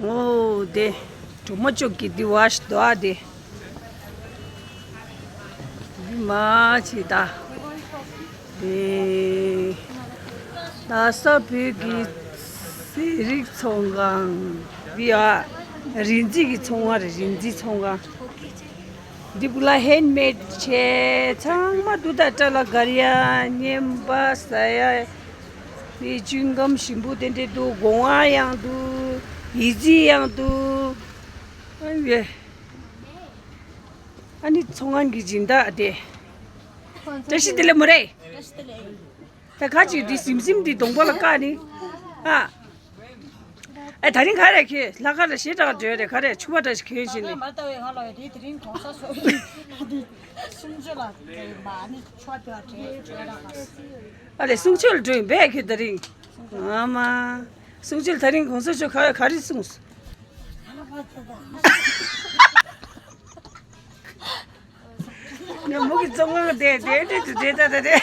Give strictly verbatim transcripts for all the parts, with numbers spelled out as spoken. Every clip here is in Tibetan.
ཨོ་དེ། གྲོ་མ་ཅོག་གི་འདི་བ་ཞིག་འདུག་ཨ་དེ། འདི་མ་ཆེ་ད། དེ། རྡ་ས་བོད་ཀྱི་ཟས་རིགས་ཚོང་ཁང་། འདི་ཨ། རིག་འཛིན་གྱི་ཚོང་ཁང་རེད། རིག་འཛིན་ཚོང་ཁང་། འདི་གུ་ལ་ཧེན་མེད་བྱས་ཚང་མ་འདུག་ད། སྐྲ་ལ་དཀར་ཡ། རྔན་པ་ཟ་ཡ། དེ་ཅུན་གམ་ཞིམ་པོ་དེ་འདྲས་འདུག་སྒོ་ང་ཡང་འདུག་ཡི་ཙི་ཡང་འདུག་ཨ་ནི་ཚོང་ཁང་གི་སྦྱིན་བདག་དེ། བཀྲ་ཤིས་བདེ་ལེགས་མོ་རེད། ད་ག་ཅིག་འདི་ཟིམ་ཟིམ་འདི་གདོང་པ་ལ་བཀག་ནི། ཨ། ཨེ་ད་རིང་ག་རེ་ཁྱེད་ལྷག་དཀར་ལ་ཞེ་དྲག་འགྲོ་རེད། ག་རེ་ཕྱུ་པ་འདྲ་ཞིག་གྱོན་བཞིན་ནི། མ་ལྟ་བའི་ང་ལ་ཡོད་དེ་དེ་རིང་གོང་ས་སོ་འདི་གསུང་ཆོས་ལ་མ་ནི་ཕྱུ་པ་འདྲ་འགྲོ་ར། ཨ་ལས་གསུང་ཆོས་ལ་འགྲོ་ཡིན་པས་ཁྱོད་ད་རིང་། ཨ་མ། གསུང་ཆོས་ལ་ད་རིང་གོང་ས་མཆོག་ག་ག་རེ་གསུངས། ནས་མོ་གི་ཚོང་ཁང་དེ་དེ་འདྲས་དུ་དེ་ད་ད་དེ།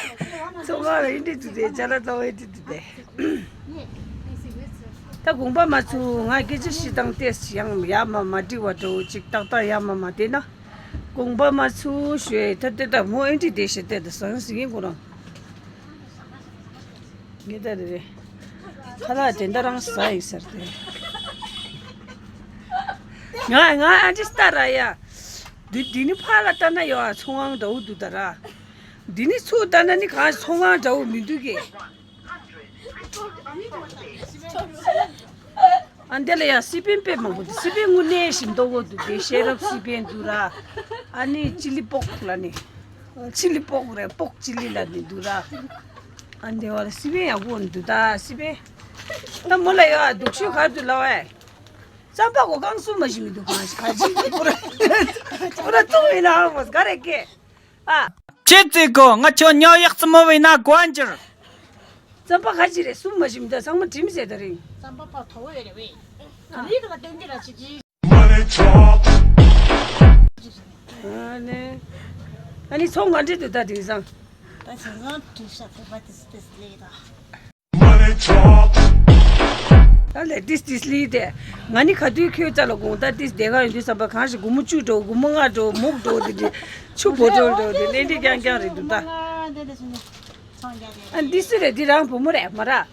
ཚོང་ཁང་ལ་ཡིན་འདྲས་དུ་དེ་ཅ་ལག་ཚོང་ཡིན་འདྲས་དུ་དེ། ད་དགོངས་པ་མ་ཚོམ། ང་སྐད་ཆ་བཤད་སྟངས་ཏོག་ཙམ་ཡང་ཡ་མ་མ་འགྲིག་པ་འདྲ་བོ་ཅིག་ཏག་ཏག་ཡ་མ་མ་བསྡད་ན། དགོངས་པ་མ་ཚོམ་ཞུ་ཡ། ད་དེ་ད་མོ་ཨེ་འདྲས་དེ་བཤད་དེ་ད་ཟང་ཟིང་ཡིན་ཁོ་རང་། ངེས་ད་རེ་རེ། ཁ་ལག་དེ་འདྲ་རང་ཟ་ཡིན་ཟེར་ཏེ། ང་ང་ཨ་ཅི་ལྟ་ར་ཡ། འདི་འདི་ནི་ཕར་ལ་ལྟ་ན་ཡོད་ཨ། ཚོང་ཁང་འདྲ་བོ་འདུག་ད་ར། འདི་ནི་ཚུར་ལྟ་ན་ནི་གང་ཚོང་ཁང་འདྲ་བོ་མི་འདུག་གས། ཨ་འདི་ལ་ཡ་སི་པན་དཔེ་མང་པོ་འདུག་སི་པན་དངོས་གནས་ཞིམ་མདོག་པོ་འདུག་དེ་ཤེས་རབ་སི་པན་འདུག་ར། ཨ་ནི་ཅི་ལི་པོག་ལ་ནི། ཅི་ལི་པོག་རེད། པོག་ཅི་ལི་ལ་ནི་འདུག་ར། ཨ་འདི་བ་ལ་སི་པན་ཡག་པོ་འདུག་ད་སི་པན། ད་མོ་ལ་ཡ་སྡུག་ཤོས་ག་འདུག་ལ་བས། རྩམ་པ་གོ་གང་གསུམ་མ་ཞིག་མི་འདུག་གང་ཞིག་ག་ཅིག་པུ་ར་པུ་ར་བཙོང་ཡིན་ན་ཨ་མོ་ག་རེ་སྐད། ཨ། ཅི་ཙི་གོ་ང་ཁྱོད་ཉོ་ཡག་ཙི་མོ་བས་ན་གོ་འགྱུར། རྩམ་པ་ག་ཅི་རེད་གསུམ་མ་ཞིག་མི་འདུག་ཚང་མ་བྲིམ་ཟེར་ད་རིང་། རྩམ་པ་པ་དོ་བས་རེད་བས། ཨ་རིག་ལ་སྟོན་གྱི་ར་ཅིག་ཅིག Money talks. ཨ་ནི། ཨ་ནི་ཚོང་ག་འདྲས་འདུག་ད་དེང་སང་། ད་དེང་སང་དུས་ཤ་ཚོད་པ་དེ་སི་དེ་སི་ལེགས་ད། Money talks. ད་ལས་ཏིས་ཏིས་ལི་དེ། ང་ནི་ག་དུས་ཁྱོད་རྩ་ལ་དགོང་དག་ཏིས་བསྡད་ག་ཡོང་དུས་བསམ་པ་གང་ཞིག་སྒོར་མོ་བཅུ་འགྲོ། སྒོར་མོ་ལྔ་འགྲོ། མུག་འགྲོ་དེ་འདྲི། ཆུ་བོ་འགྲོ་འགྲོ་དེ་ལེན་འདྲི་རྐྱང་རྐྱང་རེད་འདུག་ད། ཨ་འདི་སུ་རེད། འདི་རང་བུ་མོ་རེད་མ་ར།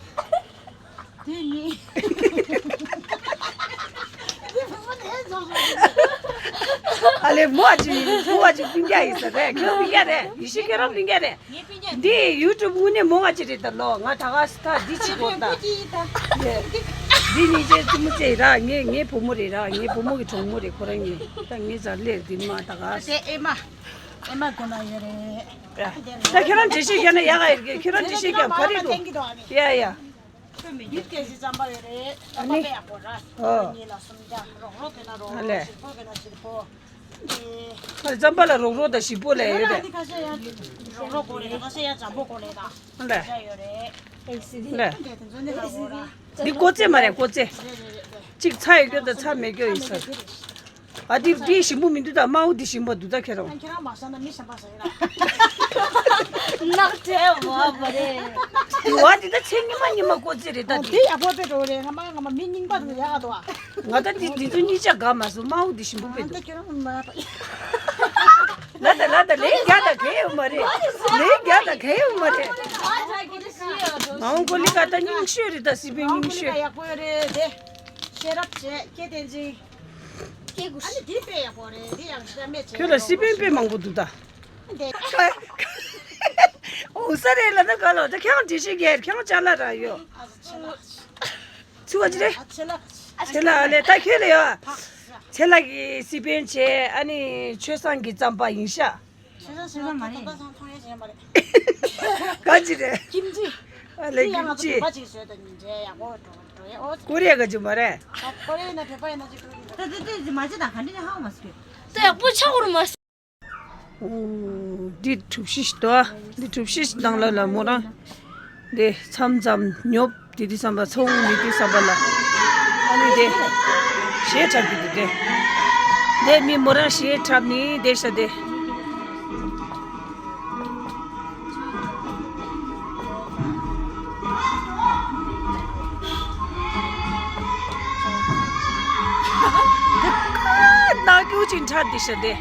དེ་ཡིན། ཨ་ལེ་མོ་ཨ་ཅི་མོ་ཨ་ཅི་སྤུན་ཀྱག་ཡིན་ས་རེད། ཁྱོད་སྤུན་ཀྱག་རེད། ཡེ་ཤེས་ཁྱོད་རང་སྤུན་ཀྱག་རེད། འདི་ཡུ་ཊུབ་དངོས་གནས་མོ་ང་ཅི་རེད་ད་ལོ། ང་ད་ག་སི་ཐ་འདི་ཅི་གོ་ད། འདི་ཉིན་རྗེས་ཙི་མོ་ཅེ་ར། ངའི་ངའི་བུ་མོ་རེད་ར། ངའི་བུ་མོ་གི་གྲོགས་མོ་རེད་ཁོ་རང་ཉིད། ད་ངའི་ཛར་ལེར་འདི་མ་ད་ག་སི། དེ་ཨེ་མ། ཨེ་མ་གོ་ན་ཡོད་རེད། ད་ཁྱེད་རང་འགྲེལ་བཤད་རྒྱག་ན་ཡག་ག་ཡོད་གི། ཁྱེད་རང་འགྲེལ་བཤད་རྒྱག་ག་རེད་འདུག་ཡ་ཡ། ཁྱོད་མི་ཡུལ་སྐད་ཞིག་རྩམ་པ་ཡོད་རེད། རྩམ་པ་དཔེ་ཡག་པོ་ར། ཨོ། གཉིས་ལ་སུམ་བརྒྱ། རོགས་རོགས་དེ་ན་རོགས་ཨ་ལེ། རོགས་ཞིག་པོ་དེ་ན་ཞིག་པོ། ཨ་རྩམ་པ་ལ་རོགས་རོགས་དང་ཞིག་པོ་ལས་ཡོད་རེད། ཁ་ཤས་ཡང་རོགས་རོགས་གོ་རེད། ཁ་ཤས་ཡང་འཇམ་པོ་གོ་རེད་ད། ཨ་ལེ། ཡ་ཡོད་རེད། ཨ་ལེ། དེ་ཚོ་ནི་ར་རོགས་ར། འདི་ཀོ་ཙེ་མ་རེད་ཀོ་ཙེ། རེད་རེད་རེད་རེད། གཅིག་ཚྭ་ཡོད་རྒྱུ་དང་ཚྭ་མེད་རྒྱུ་ཡིན་ས་རེད། ཨ་འདི་འདི་ཞིམ་པོ་མི་འདུག་ད། དམར་པོ་འདི་ཞིམ་པོ་འདུག་ད་ཁྱེད་རང་། ཁྱེད་རང་མ་ཟ་ན་མི་གཞན་པ་ཟ་ཡོད་ལ། ནག་ཁྲེ་བ་བ་རེད། དུ་བ་འདི་ད་ཚེ་ཉི་མ་ཉི་མ་ཀོ་ཙེ་རེད་ད་འདི། འདི་ཡག་པོ་དཔེ་འགྲོ་རེད། ང་མ་ང་མ་མི་རྙིང་པ་འདུག་ཡག་ག་འདུག་ཨ། ང་ད་འདི་འདི་ཚོ་གཉིས་ཆ་དགའ་མ་སོང་། དམར་པོ་འདི་ཞིམ་པོ་དཔེ་འདུག་ཁྱེད་རང་མ། ལ་ད་ལ་ད་ལས་རྒྱ་ད་གས་ཡོད་མ་རེད། ལས་རྒྱ་ད་གས་ཡོད་མ་རེད། མ་འོང་ཀོ་ལི་ག་ད་རྙིང་ཤོས་རེད་ད། སི་པན་རྙིང་ཤོས། ཡག་པོ་ཡོད་རེད་དེ། ཤེས་རབ་བྱས་སྐྱེ་བསྟན་ཅིང་། སྐྱེ་དགུ། ཨ་ནི་འདི་དཔེ་ཡག་པོ་རེད། འདི་ཡང་ཤ་མེད་བྱས། ཁྱོད་ལ་སི་པན་དཔེ་མང་པོ་འདུག་ད། འདི། འོ་ས་རེད་ལ་ན་ག་ལོ། ད་ཁྱང་འདྲི་ཤེས་གལ་ཁྱང་ཅ་ལ་ར་ཡོད། ཨ་ཆེ་ལ། ཆུ་བ་ཅི་རེད། ཨ་ཆེ་ལ། ཆེ་ལ་ལས་ད་ཁྱོད་ལ་ཡོད། ཆེ་ལ་གི་སི་པན་བྱས། ཨ་ནི་ཆོས་བཟང་གི་རྩམ་པ་ཡིན་ཤག་ཆེ་ས་ཆེ་ས་མ་རེད། ད་སང་མཐོང་ཡས་ཞིག་མ་རེད། ག་ཅི་རེད། ཁྱིམ་ཚེས། ཨ་ལེ་ཁྱིམ་ཚེས། ཡང་ང་ཚོ་བོད་པ་ཅིག་བཟོས་དང་ཉིན་རེ་ཡག་པོ་འགྲོ་འགྲོ་ཡས་ཨོ། ཀོ་རི་ཡ་ག་ཅི་མ་རེད། ཀོ་རི་ཡ་ན་བོད་པ་ཡིན་ན་ཅིག་འགྲོ་གི་འདུག་ད་ད་ད་མ་ཅི་དང་ག་འདྲ་ནས་ཧ་མ་སོང་། ད་ཡག་པོ་ཆགས་འོར་མ་སོང་། འོ། འདི་གྲུ་བཞི་ཞིག་འདུག་འདི་གྲུ་བཞི་ཞིག་ནང་ལ་ལ་མོ་རང་། དེ་མཚམས་མཚམས་ཉོབ་དེ་དུས་བསམ་པ་ཚོང་མི་དུས་བསམ་པ་ལ། ཨ་ནི་དེ་གཞས་འཁྲབ་ཀྱི་འདུག་དེ། དེ་མི་མོ་རང་གཞས་འཁྲབ་ནི་དེ་ཤ་དེ། སྤྲིན་ཁྲ་འདི་ཤ་དེ།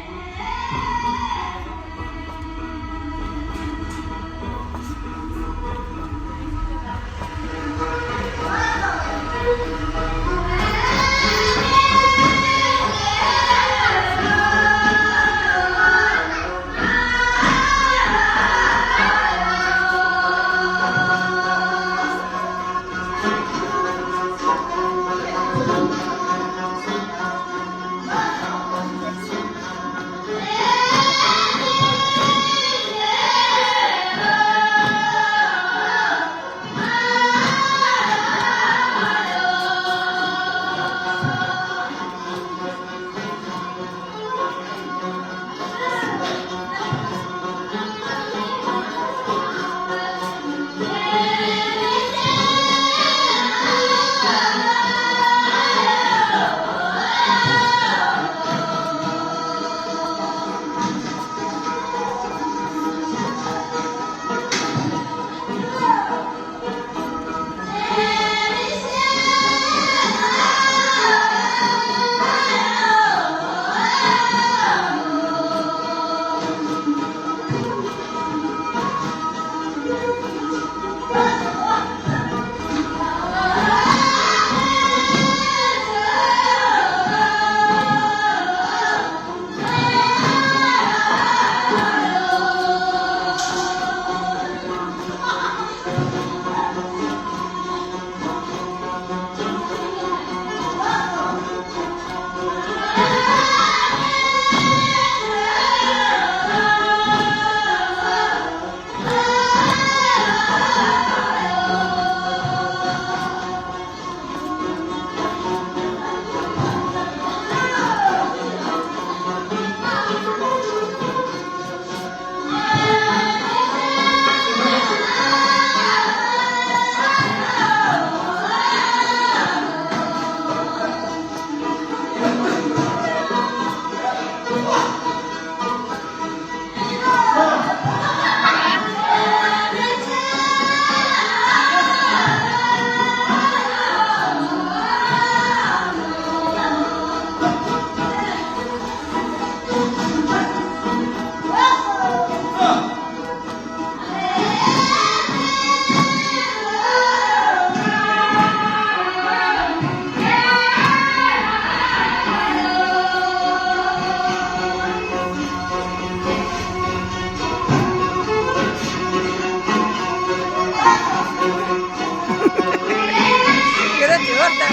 ཁྱོད་ར་དེ་བར་ད།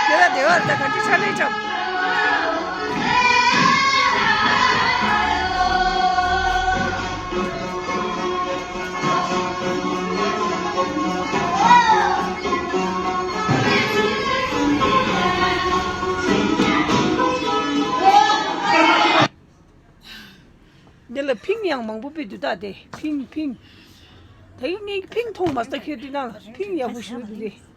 ཁྱོད་ར་དེ་བར་ད་ག་འདྲི་ཆ་ལེ་ཆོག་འདི་ལ་ཕིང་ཡང་མང་པོ་སྤོས་འདུག་ད་དེ་ཕིང་ཕིང་། ད་ཡིན་ངས་ཕིང་མཐོང་མ་སོང་ཁྱེད་འདི་ནང་ཕིང་ཡག་པོ་ཞིག་འདུག་དེ།